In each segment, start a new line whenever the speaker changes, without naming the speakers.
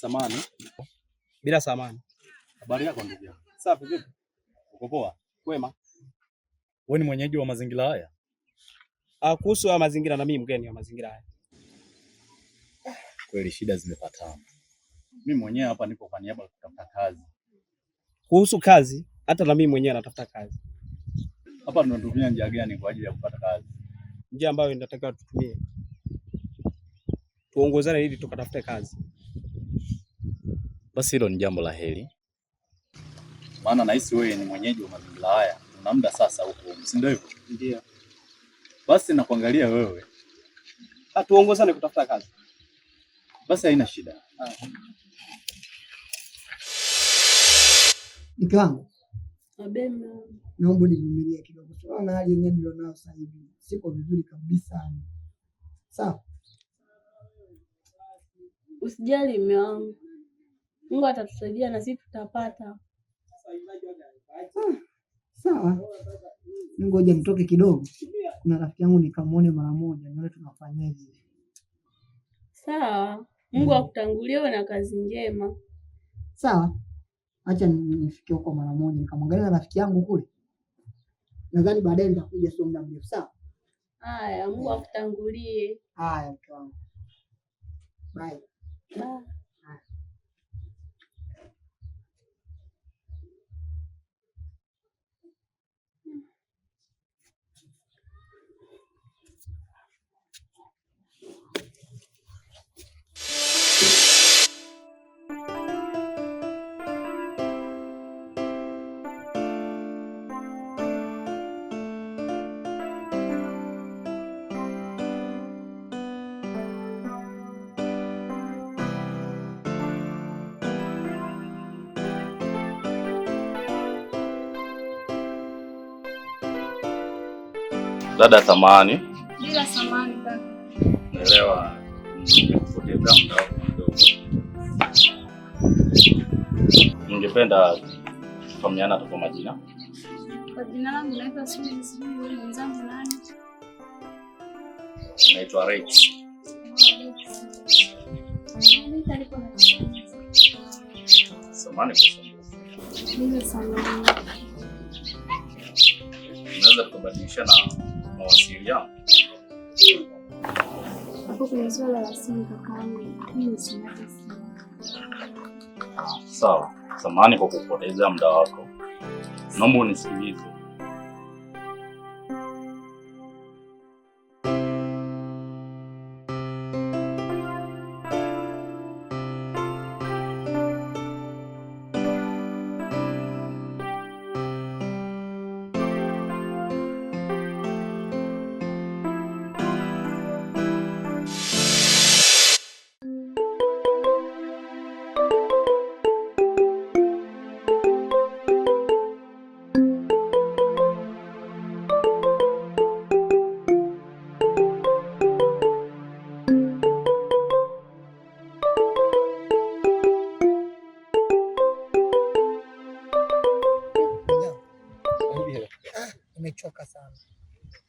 Samani.
Bila samani.
Habari yako ndugu yangu?
Safi vipi?
Uko poa?
Kwema.
Wewe ni mwenyeji wa mazingira haya?
Ah, kuhusu haya mazingira na mimi mgeni wa mazingira haya.
Kweli shida zimepatana. Mimi mwenyewe hapa nipo kwa niaba ya kutafuta kazi.
Kuhusu kazi, hata na mimi mwenyewe natafuta kazi.
Hapa tunatumia njia gani kwa ajili ya kupata kazi?
Njia ambayo inatakiwa tutumie, tuongozane ili tukatafute kazi.
Basi hilo ni jambo la heri, maana nahisi wewe ni mwenyeji wa mazingira haya, una muda sasa huko, si ndio hivyo?
Ndio.
Basi nakuangalia wewe,
Tuongozane kutafuta kazi.
basi haina shida.
Mke wangu,
Abema,
naomba univumilie kidogo. Tunaona hali yenyewe nilionayo sasa hivi, siko vizuri kabisa. Sawa,
usijali mume wangu, Mungu atatusaidia na sisi tutapata.
Sawa. Ngoja nitoke kidogo, kuna rafiki yangu nikamwone mara moja, nione tunafanyaje.
Sawa, Mungu akutangulie uwe na kazi njema.
Sawa, acha nifike huko mara moja nikamwangalia na rafiki yangu kule. Nadhani baadaye nitakuja, sio muda mrefu. Sawa.
Haya, Mungu akutangulie.
Haya, mke wangu, bye.
Bye.
Dada, samahani,
Bila samani kaka.
naelewa nimekupoteza muda wako kidogo. Ningependa kufahamiana tu kwa majina.
Kwa jina langu naitwa Suzy, sijui wewe mwenzangu nani?
Naitwa Rex. Samahani kwa usumbufu.
Bila samani.
Tunaweza tukabadilishana mawasiliano?
Hapo kuna swala la simu kakaangu. Mimi sina simu.
Sawa, samahani kwa kupoteza muda wako. Naomba unisikilize.
Nimechoka sana.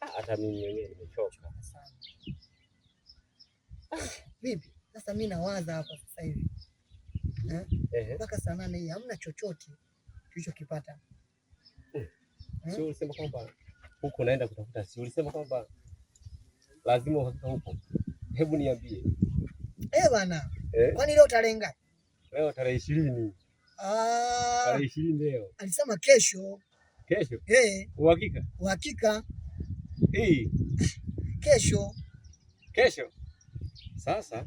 Hata mimi mwenyewe nimechoka.
Sana. Vipi? Sasa mimi nawaza hapa sasa hivi. Eh?
Ehe.
Mpaka saa 8 hii hamna chochote tulichokipata.
Si ulisema kwamba huko naenda kutafuta? Si ulisema kwamba lazima uhakika huko? Hebu niambie.
Eh, bana.
Eh?
Kwani leo tarehe ngapi?
Leo tarehe 20.
Ah,
Tarehe 20 leo.
alisema kesho.
Kesho?
Eh,
Uhakika?
uhakika
Eh,
kesho.
kesho. Sasa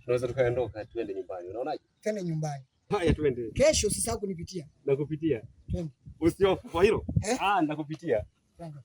tunaweza tukaondoka tuende nyumbani. Unaonaje?
Twende nyumbani.
Haya, tuende.
Kesho usisahau kunipitia.
Nakupitia.
Twende.
Usihofu kwa hilo.
Eh?
Ah, nakupitia.
Twende.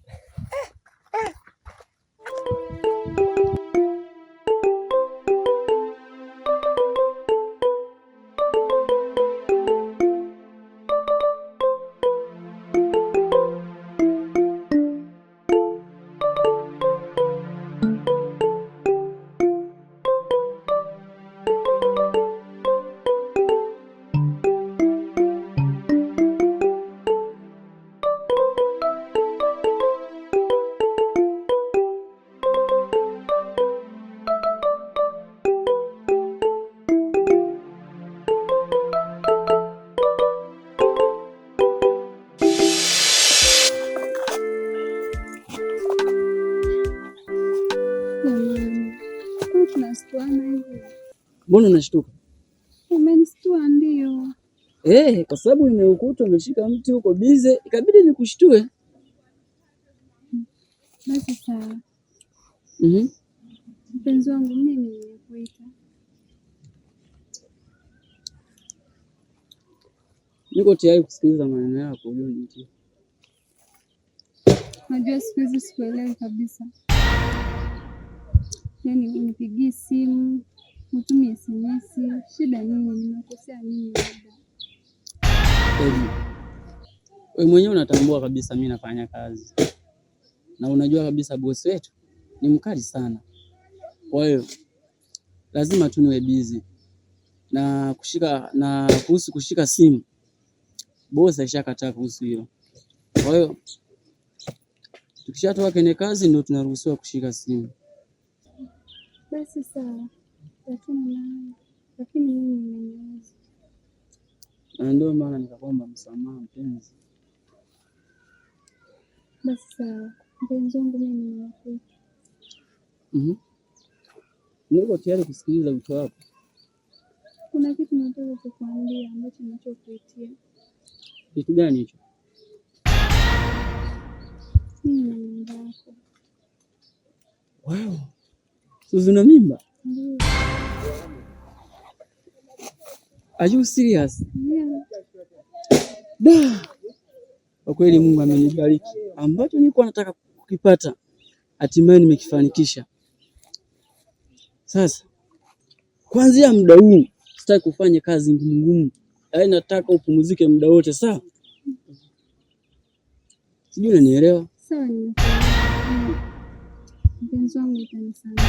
Tunastuana hivi?
Mbona unashtuka?
Umenistua ndio.
Kwa sababu nimeukuta umeshika mti huko bize, ikabidi nikushtue.
Basi sawa. Mpenzi wangu, mimi nimekuita.
Niko tayari kusikiliza maneno yako ulioniitia.
Najua siku hizi sikuelewi kabisa. Yaani unipigie simu, utumie SMS, shida nini? Nimekosea nini labda?
Evi, wewe mwenyewe unatambua kabisa mimi nafanya kazi. Na unajua kabisa bosi wetu ni mkali sana. Kwa hiyo lazima tu niwe busy. Na kushika na kuhusu kushika simu, bosi alishakataa kuhusu hilo. Kwa hiyo tukishatoka kwenye kazi ndio tunaruhusiwa kushika simu.
Basi sawa, lakini lakini mimi nimeniuzi.
Na ndio maana nikakuomba msamaha mpenzi.
Basi sawa, mpenzi wangu, mimi nimekuita.
Niko tayari kusikiliza wito wako.
Kuna kitu nataka kukuambia ambacho ninachokuitia.
Kitu gani hicho?
Mimi na mimba yako.
Wow. Suzi, una mimba?
Ndio.
Are you serious?
Yeah.
Da. Kwa kweli Mungu amenibariki. Ambacho nilikuwa nataka kukipata hatimaye nimekifanikisha. Sasa kuanzia muda huu sitaki kufanya kazi ngumu ngumu. Yaani nataka upumzike muda wote, sawa? Sijui unanielewa?
Sawa, nimekuelewa. Mpenzi wangu, utanisamehe.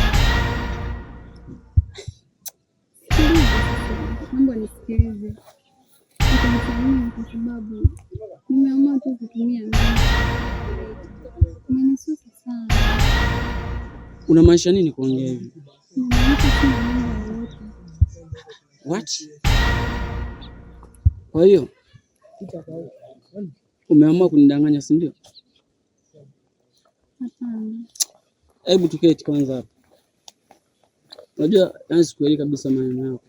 Sikiliza sasa, naomba nisikilize. Utanisamehe kwa sababu nimeamua tu kutumia mbinu. Umenisusa sana.
Unamaanisha nini kuongea hivi?
Namaanisha sina mimba yoyote.
What? Kwa hiyo umeamua kunidanganya, si ndio?
Hapana.
Hebu tuketi kwanza hapa. Unajua, yani sikuelewi kabisa maneno yako.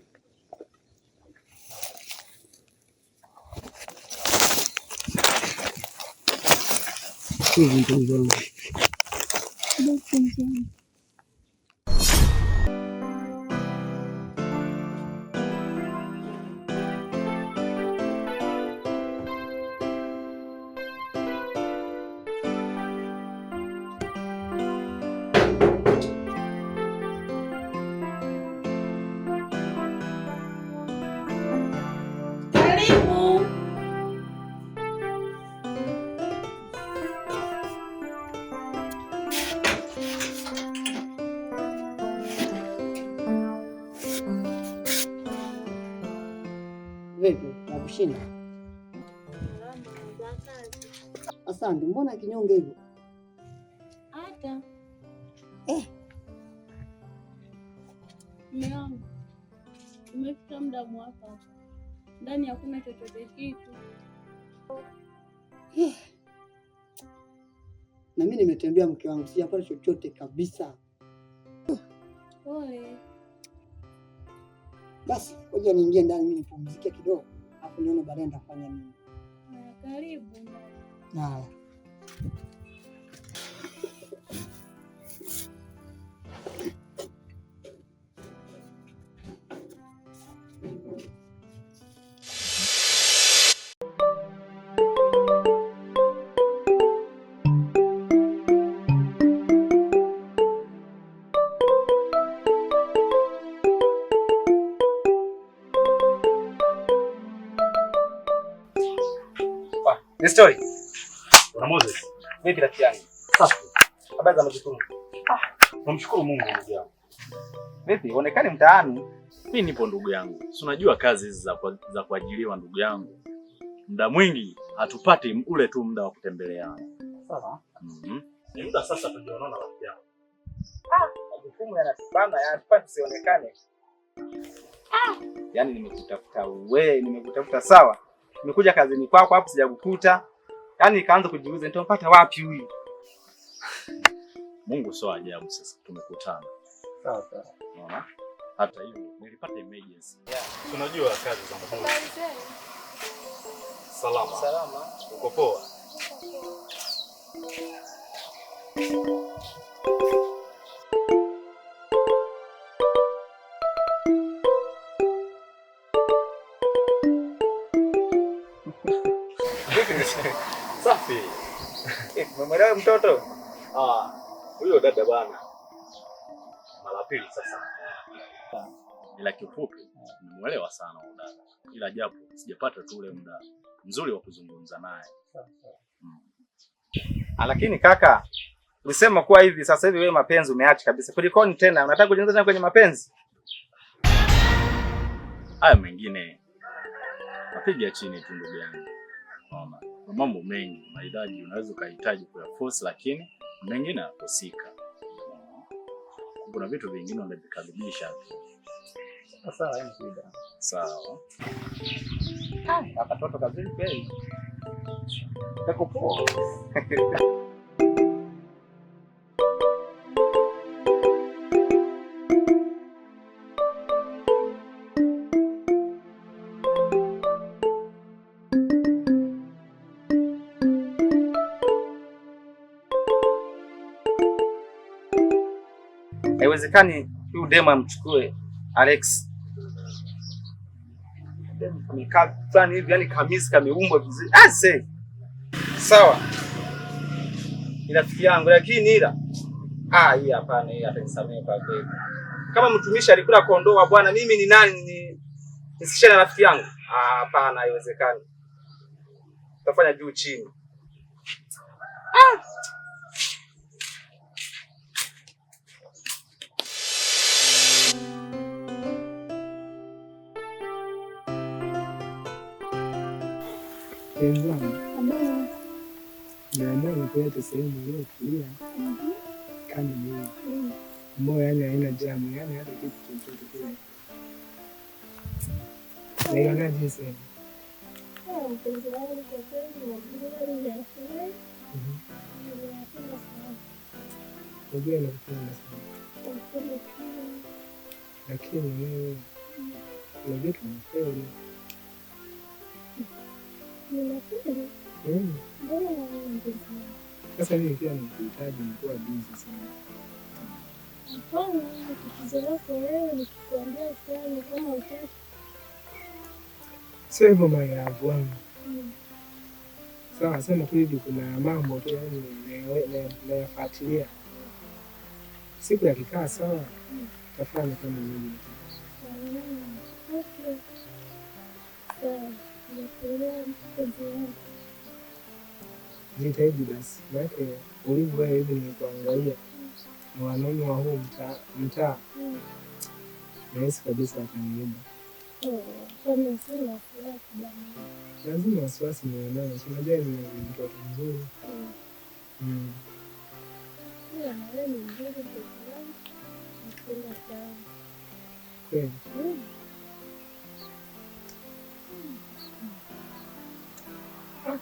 Hivi mpenzi wangu.
Basi mpenzi wangu.
Karibu.
Vipi, nakushinda? Asante. Mbona kinyonge hivyo?
Hata mume wangu, umefika muda mwafaka, ndani hakuna chochote kitu.
Na mimi nimetembea mke wangu, sijapata chochote kabisa.
Pole.
Basi ngoja niingie ndani mimi nipumzike kidogo, alafu nione baadaye nitafanya nini.
Haya, karibu.
Haya.
Ni story.
Bwana Moses,
Vipi rafiki yangu?
safi.
Habari za majukumu?
Tunamshukuru Mungu ndugu yangu.
Vipi, uonekani mtaani?
Mimi nipo ndugu yangu. Si unajua kazi hizi za kuajiriwa ndugu yangu. Muda mwingi hatupati ule tu muda wa kutembeleana.
Sawa.
Ni muda sasa tujaonana rafiki yangu.
Majukumu yanatubana, yanatufanya tusionekane. Yaani nimekutafuta wewe, nimekutafuta sawa. Nimekuja kazini kwako hapo sijakukuta. Yaani nikaanza kujiuliza nitampata wapi huyu?
Mungu sio ajabu sasa tumekutana.
Sawa sawa.
Unaona? Hata hivyo nilipata emergency. Tunajua kazi za mkuu. Salama.
Salama.
Uko poa? Safi.
Umemwelewa mtoto?
Ah, huyo dada bana. Mara pili sasa. Ila kiufupi nimemuelewa sana huyo dada. Ila japo sijapata tu ule muda mzuri wa kuzungumza naye.
Lakini kaka, ulisema kuwa hivi sasa hivi wewe mapenzi umeacha kabisa. Kulikoni tena? Unataka kujiingiza tena kwenye mapenzi?
Haya mengine napiga chini tu ndugu yangu. Unaona? Kuna mambo mengi mahitaji unaweza ukahitaji kuyaforce, lakini mengine yanakosika. Kuna vitu vingine unavikaribisha tu.
Sawa, haina shida.
Sawa.
Hapa toto kazuri kweli. Kako poa. Haiwezekani huyu demu amchukue Alex. Demu kamekaa fulani hivi, yani kamisi kameumbwa vizuri. Ase. Sawa. Ni rafiki yangu lakini ila hii hapana, hii atanisamehe kwa kweli. Kama mtumishi alikula kondoo wa Bwana, mimi ni nani ni nisishane na rafiki yangu? Hapana, haiwezekani. Tafanya juu chini.
Mpenzi wangu, nimeamua nipeleke sehemu iliyotulia kama mimi ambayo yani haina jamu, yani hata kitu chochote kile. Naionaje hii sehemu?
Mpenzi wangu, kwa kweli mazingira ya shule ninayapenda sana.
Unajua nakupenda sana,
Napenda pia.
lakini wewe unajua tumefeli.
Ninapenda. Mbona wewe mpenzi wangu?
Sasa mimi pia nikuhitaji, nikuwa busy sana.
Hapana, tatizo lako wewe nikikuambia ufanye kama hutaki.
Sio hivyo my love wangu. Sawa, sema tu hivi, kuna mambo tu yani nayafuatilia. Siku yakikaa sawa, tafanya kama mimi.
Okay. Sawa, nakuelewa mpenzi wangu.
Jitahidi basi, maana ulivyo wewe hivi nikuangalia na wanaume wa huu mtaa nahisi kabisa wataniiba.
Kwani sina wasiwasi jamani.
Lazima wasiwasi niwe nayo, si unajua ni mtoto mzuri.
Ila na wewe ni mzuri mpenzi wangu. Napenda sana.
Kweli.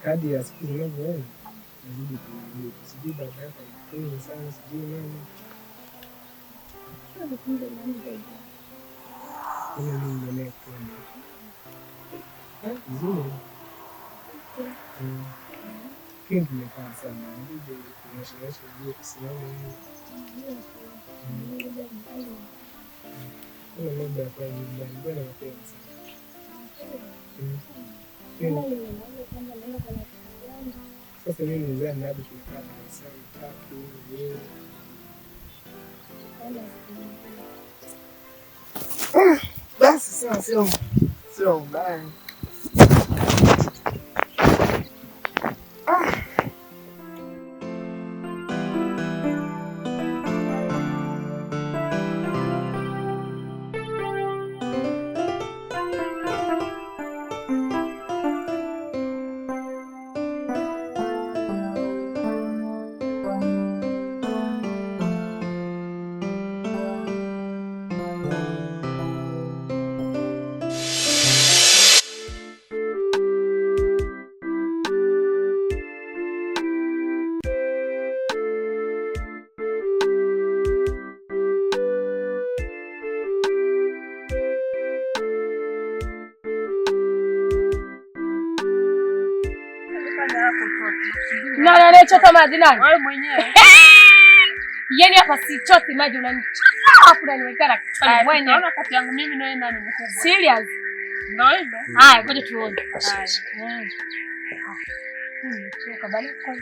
Kadi ya siku zinavyoenda nazidi kuharibika, sijui baba yako anakunywa sana, sijui mama.
Kumbe nani zaidi?
Mimi mimi ndo nayekupenda. Vizuri. Lakini tumekaa sana, inabidi kunyesha juu kusimama hivi. Kuna mambo ya kwa nyumbani, mbona napenda sana. Sasa mimi nizani labda tumekaa masaa matatu hivi. Basi sawa, sio mbaya.
Nani anayechota maji nani?
Wewe mwenyewe.
Yaani hapa sichoti maji, unanichota alafu unaniwekea na kichwani mwenyewe.
Naona kati yangu mimi na wewe nani mkubwa?
Serious?
Ndio hivyo.
Haya, ngoja tuone. Nimechoka bali kwa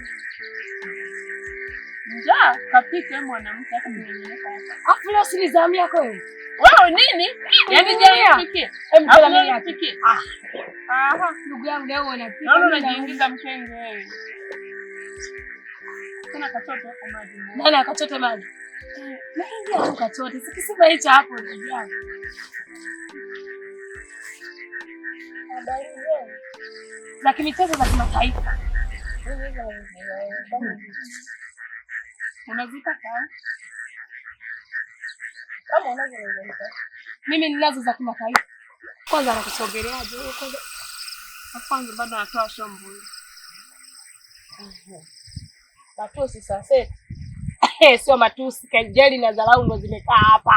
njaa kapike wewe mwanamke hata mwenyewe hapa.
Afu leo si zamu yako wewe.
Wewe nini? Yaani je nipikie?
Hebu
Au
tena mimi
nipikie?
Ah.
Aha,
ndugu yangu leo unapika.
Naona unajiingiza mkenge wewe. Kuna kachote hapo maji.
Nani akachote maji? Naingia tu kachote. Sikisema hicho hapo ndugu yangu. Habari zenu. Za kimichezo za kimataifa.
Unazipata?
Kama unazo. Mimi ninazo za kimataifa. Kwanza anakusogeleaje wewe kwanza?
Kwanza bado anatoa shombo.
Matusi sasa. Sio matusi, kejeli na dharau ndo zimekaa hapa.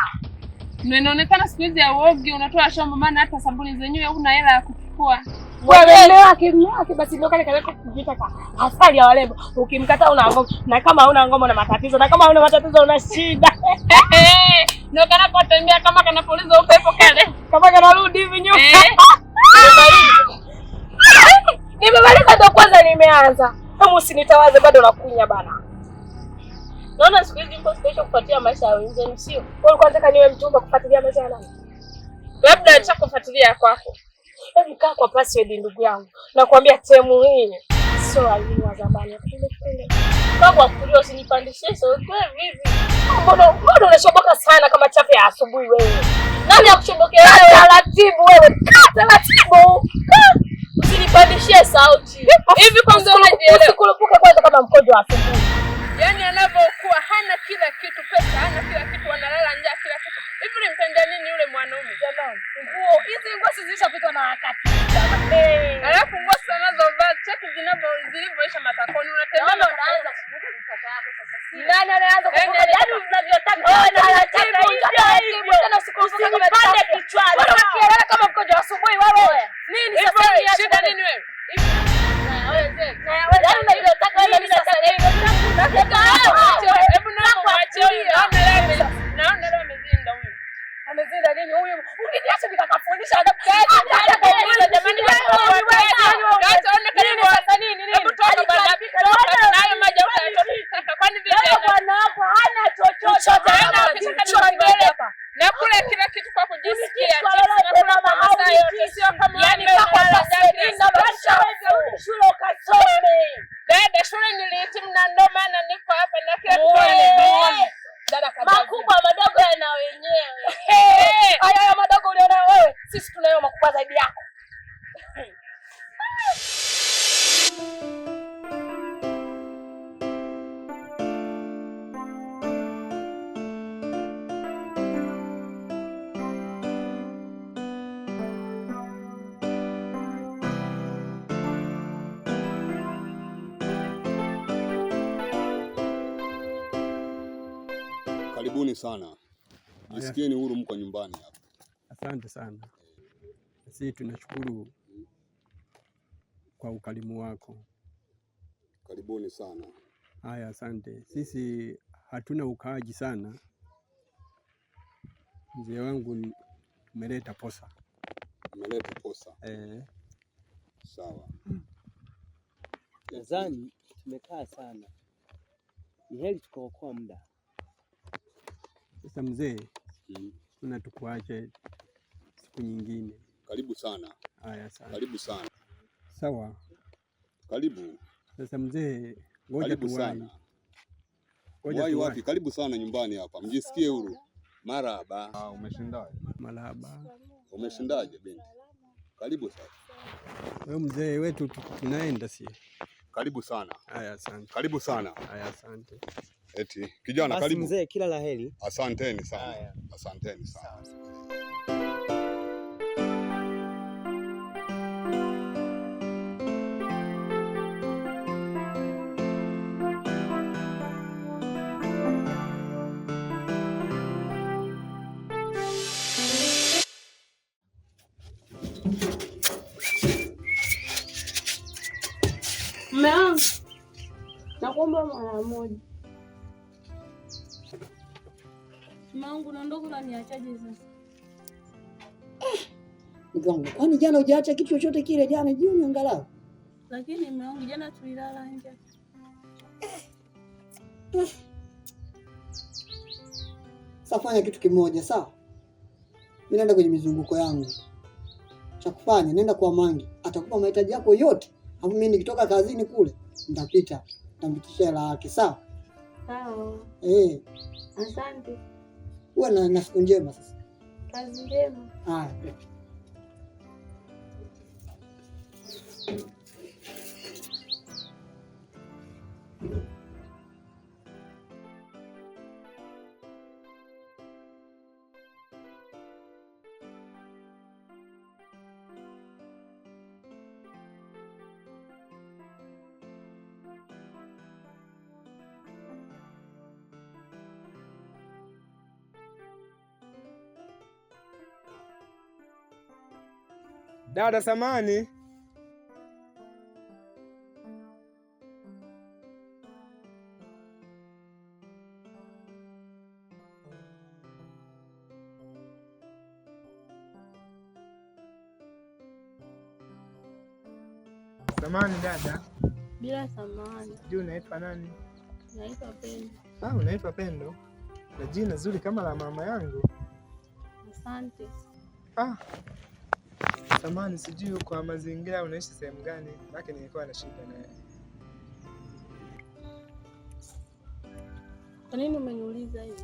Ndio inaonekana siku hizi ya uogi unatoa shombo, maana hata sabuni zenyewe huna hela ya kuchukua.
Wewe mume wake basi ndio kale kale kujita ka asali ya warembo. Ukimkataa una ngoma, na kama huna ngoma una matatizo, na kama huna matatizo una shida.
Ndio kanapotembea kama kanapuliza upepo kale.
Kama kanarudi hivi nyuma. Nimemaliza ndo kwanza nimeanza. Hebu usinitawaze bado nakunya bana.
Naona siku hizi mko special kufuatilia maisha ya wenzenu, sio?
Wewe ulikuwa unataka niwe mchumba kufuatilia maisha ya nani?
Labda acha kufuatilia kwako.
Hebu kaa kwa password ndugu yangu. Nakwambia temu hii sio walimu wa zamani. Kule kule.
Kaa kwa kulia usinipandishie so wewe vipi?
Mbona mbona unashoboka sana kama chape ya asubuhi wewe?
Nani akushobokea wewe?
Taratibu wewe. Kaa taratibu.
Usinipandishie sauti.
Hivi kwanza unajielewa?
Usikurupuke kwanza kama mkojo wa asubuhi.
Yaani anapokuwa hana kila kitu, pesa hana kila kitu, analala njaa kila kitu. Hivi ulimpenda nini yule mwanaume?
Jamani, nguo hizi nguo zilishapitwa na wakati.
Alafu nguo anazovaa cheki zilivyoisha matakoni, unatembea
na unaanza kuvuka mipaka yako sasa. Si
nani anaanza kuvuka?
Yaani unavyotaka wewe na taratibu,
tena usikurupuke kama
usinipande kichwani.
Wewe unakielele kama mkojo wa asubuhi wewe. Nini sasa hii
shida nini wewe?
Yaani unavyotaka wewe mimi nataka hivyo.
Hebu naomba muachie huyu. Naona leo amezinda huyu.
Amezinda nini huyu? Ukiniacha nikakafundisha adabu.
Jamani, hebu toka bwana. Nayo maji utayachota. Kwani vipi?
Bwana wako hana chochote.
Na kula kila kitu kwa kujisikia. Sio kama
yaani
shule ukasome.
Dada, shule nilihitimu na ndio maana niko hapa na kila kitu.
Makubwa madogo yana wenyewe.
Haya haya madogo ulionayo wewe, sisi tunayo makubwa zaidi yako.
Karibuni sana. Jisikieni huru, mko nyumbani hapa.
Asante sana. Sisi tunashukuru kwa ukarimu wako.
Karibuni sana.
Haya, asante. Sisi hatuna ukaaji sana. Mzee wangu tumeleta posa.
Umeleta posa.
Eh.
Sawa.
Nadhani tumekaa sana, ni heri tukaokoa muda.
Sasa mzee, tuna tukuache siku nyingine.
Karibu sana.
Haya, asante.
Karibu sana.
Sawa.
Karibu.
Sasa mzee, ngoja
Karibu
tuwahi.
sana.
Ngoja
Wahi
tuwahi.
wapi? Karibu sana nyumbani hapa. Mjisikie huru. Marhaba.
Ah, umeshindaje?
Marhaba.
Umeshindaje binti? Karibu sana.
Wewe mzee wetu tunaenda si?
Karibu sana.
Haya, asante.
Karibu sana.
Haya, asante.
Eti kijana,
Basi
karibu.
mzee, kila la heri.
Asanteni sana. Asanteni sana.
Mume wangu,
Nakuomba mara moja. Mume wangu, naondoka, unaniachaje sasa?
Mke wangu, kwani jana hujaacha kitu chochote kile jana jioni angalau?
Lakini mume wangu, jana tulilala nje.
Sasa fanya kitu kimoja, sawa? Mimi naenda kwenye mizunguko yangu. Cha kufanya, nenda kwa Mangi, atakupa mahitaji yako yote. Alafu mimi nikitoka kazini kule nitapita, nitampitisha hela yake, sawa?
Sawa.
Eh,
Asante.
uwe na siku njema sasa.
Kazi njema.
Haya.
Dada samani. Samani dada,
Bila samani.
sijui unaitwa nani?
Naitwa Pendo.
Ah, unaitwa Pendo na jina zuri kama la mama yangu.
Asante.
Ah, samani, sijui kwa mazingira unaishi sehemu gani? Maana nilikuwa na shida naye.
Kwa nini umeniuliza hivi?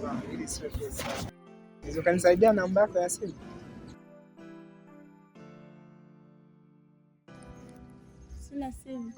Ah, ili siwe kesi. Unaweza ukanisaidia namba yako ya simu?
Sina simu.